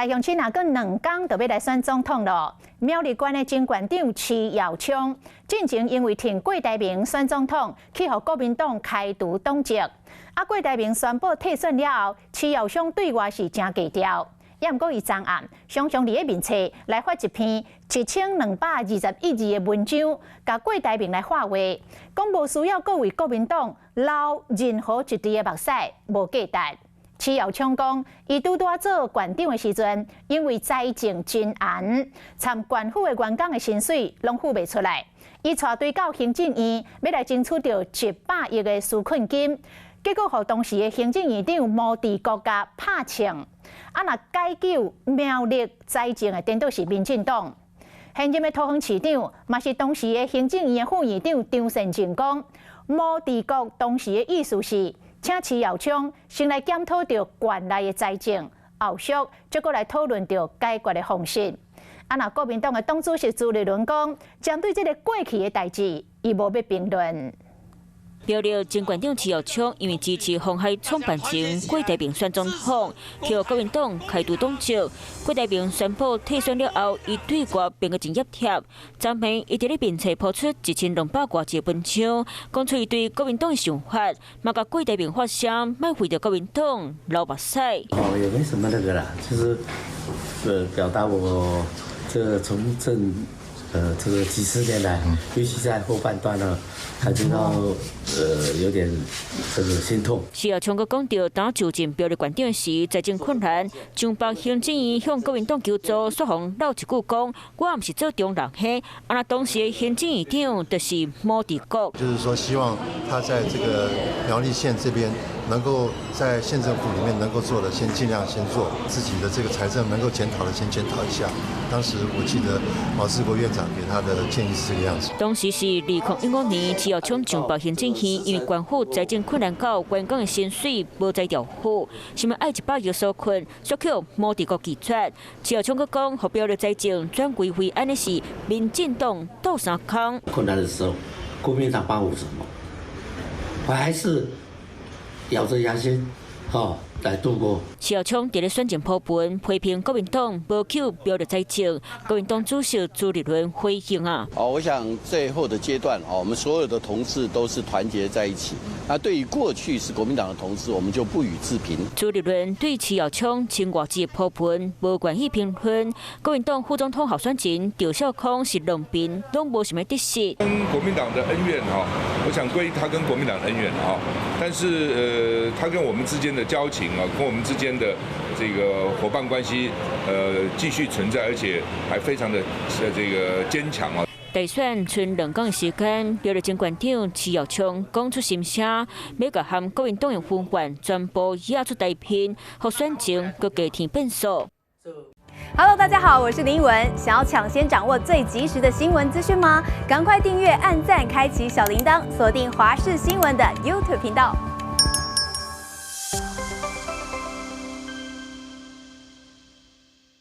來鄉親啊，閣兩工就欲來選總統囉。苗栗縣的前縣長徐耀昌，進前因為挺郭台銘選總統，去予國民黨開除黨籍。啊，郭台銘宣布退選了後，徐耀昌對外是誠低調。也毋過伊昨暗常常佇咧面冊來發一篇1221字的文章，共郭台銘來喊話，講無需要閣為國民黨流任何一滴的目屎，無價值。徐耀昌講，伊拄拄做縣長的時陣，因為財政真絚，參縣府的員工的薪水攏付袂出來。伊帶隊到行政院，欲來爭取著100億的紓困金，結果予當時的行政院長毛治國共拍槍。啊，若解救苗栗財政的，顛倒是民進黨。現任的桃園市長，嘛是當時的行政院的副院長張善政講，毛治國當時的意思是，請徐耀昌先來檢討著縣內的財政，後續才閣來討論著解決的方式。啊，若國民黨的黨主席朱立倫講，針對這个過去的代誌，伊無欲評論。苗栗前縣長徐耀昌因為支持鴻海創辦人郭台銘選總統，予國民黨開除黨籍。郭台銘宣布退選了後，伊對外變閣真揶貼。昨暝伊佇咧面冊拋出1200外字文章，講出伊對國民黨的想法，嘛共郭台銘發聲，莫為著國民黨流目屎。哦，也沒什麼那個啦，就是表達我這個從政這個幾十年來，尤其在後半段呢，感覺到有點這個心痛。徐耀昌閣講著，當就任苗栗縣長時，財政困難，上北行政院向國民黨求助，煞予人撂一句講，我毋是做中人的，啊，若當時的行政院長就是毛治國。就是說，希望他在這個苗栗縣這邊，能夠在縣政府裡面能夠做的，先盡量先做，自己的這個財政能夠檢討的，先檢討一下。當時我記得毛治國院長給他的建議是這個樣子。當時是2015年，徐耀昌上北行政院，因為縣府財政困難到員工的薪水無才調付，想欲愛100億紓困，煞予毛治國拒絕。徐耀昌閣講，予苗栗財政轉危為安的是民進黨鬥相共。困難的時候，國民黨幫我什麼？我還是咬着牙先，哦，來度過。徐耀昌佇咧選前鋪文批評國民黨無救苗栗財政，國民黨主席朱立倫回應啊。哦，我想最後的階段，哦，我們所有的同志都是團結在一起。那對於過去是國民黨的同志，我們就不予置評。朱立倫對徐耀昌千外字鋪文無願意評論。國民黨副總統候選人趙少康是兩邊攏無啥物得失。跟國民黨的恩怨哈，我想歸他跟國民黨恩怨哈，但是他跟我們之間的交情啊，跟我們之間的這個夥伴關係，繼續存在，而且還非常的這個堅強啊。大選賰2工的時間，苗栗前縣長徐耀昌講出心聲，欲共和國民黨的恩怨全部壓出台面，予選情閣加添變數。 Hello，大家好，我是林文。想要搶先掌握最及時的新聞資訊嗎？趕快訂閱、按讚、開啟小鈴鐺，鎖定華視新聞的 YouTube 頻道。